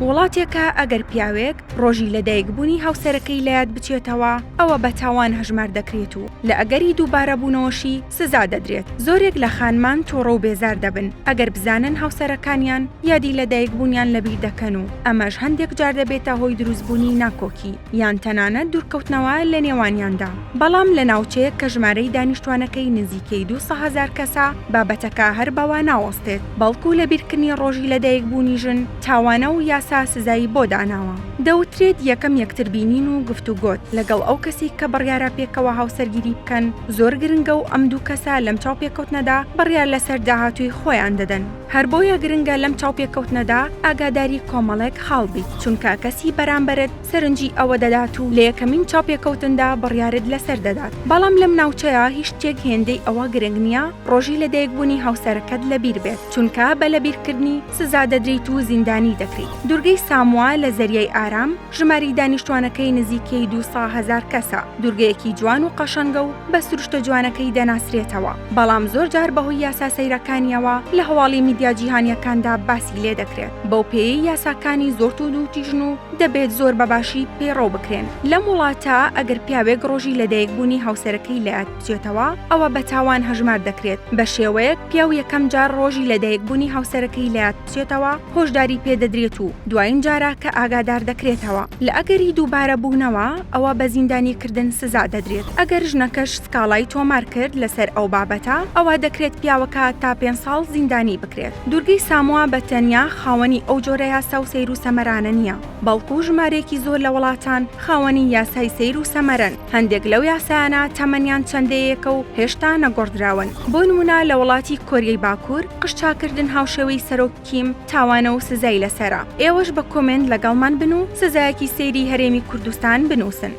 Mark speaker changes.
Speaker 1: وڵاتێکە ئەگەر پیاوێک ڕۆژی لەدایکبوونی هاوسەرەکەی لەیاد بچێتەوە ئەوە بە تاوان هەژمار دەکرێت و لە ئەگەری دووبارەبوونەوەشی سزا دەدرێت. زۆرێک لە خانمان توڕە و بێزار دەبن ئەگەر بزانن هاوسەرەکانیان یادی لەدایکبوونیان لەبیر دەکەن و ئەمەش هەندێک جار دەبێتە هۆی دروستبوونی ناکۆکی یان تەنانەت دوورکەوتنەوە لە نێوانیاندا. بەڵام لە ناوچەیەک کە ژمارەی دانیشتوانەکەی نزیکەی 200,000 کەسە، بابەتەکە هەر بەوە ناوەستێت، بەڵکو لەبیرکردنی ڕۆژی لەدایکبوونی ژن تاوانە و یاسا سزای بۆ داناوە. دەوترێت یەکەم یەکتربینین و گفتوگۆت لەگەڵ ئەو کەسەی کە بڕیارە پێکەوە هاوسەرگیری بکەن زۆر گرنگە و ئەم دوو کەسە لەم چاوپێکەوتنەدا بڕیار لەسەر داهاتووی خۆیان دەدەن. هەر بۆیە گرنگە لەم چاوپێکەوتنەدا ئاگاداری کۆمەڵێک خاڵ بیت، چونکە کەسی بەرامبەرت سەرنجی ئەوە دەدات و لە یەکەمین چاوپێکەوتندا بڕیارت لەسەر دەدات، بەڵام لەم ناوچەیە هیچ شتێک هێندەی ئەوە گرنگ نییە ڕۆژی لەدایکبوونی هاوسەرەکەت لەبیر بێت، چونکە بە لەبیرکردنی سزا دەدرێیت و زیندانی دەکرێیت. دورگەی ساموا لە زەریای ئارام، ژمارەی دانیشتوانەکەی نزیکەی 200,000 کەسە، دورگەیەکی جوان و قەشەنگە و بە سروشتە جوانەکەی دەناسرێتەوە، بەڵام زۆرجار بەهۆی یاسا سەیرەکانیەوە لە هەواڵی میدیا جیهانییەکاندا باسی لێدەکرێت، بەو پێیەی یاساکانی زۆر توندوتیژن و دەبێت زۆر بە باشی پەیڕەو بکرێن. لەم وڵاتە ئەگەر پیاوێک ڕۆژی لەدایکبوونی هاوسەرەکەی لەیاد بچێتەوە ئەوە بە تاوان هەژمار دەکرێت، بە شێوەیەک پیاو یەکەم جار ڕۆژی لەدایکبوونی هاوسەرەکەی لەیاد بچێتەوە هۆشداری پێدەدرێت و دوایین جارە کە ئاگادار دەکرێتەوە. لە ئەگەری دووبارە بوونەوە ئەوە بە زیندانی کردن سزا دەدرێت. ئەگەر ژنەکەش سکاڵای تۆمار کرد لەسەر ئەو بابەتە ئەوا دەکرێت پیاوەکە تا پێنج ساڵ زیندانی بکرێت. دوورگەی ساموا بە تەنیا خاوەنی ئەو جۆرە یاسا و سەیر و سەمەرانە نییە، بەڵکو ژمارەیەکی زۆر لە وڵاتان خاوەنی یاسای سەیر و سەمەرەن، هەندێک لەو یاسایانە تەمەنیان چەند دەیەیەکە و هێشتا نەگۆڕدراون، بۆ نموونە لە وڵاتی کۆریای باکوور قژچاککردن هاوشێوەی سەرۆک کیم تاوانە و سزای لەسەرە، ئێوەش بە کۆمێنت لەگەڵمان بن و سزایەکی سەیری هەرێمی کوردستان بنووسن.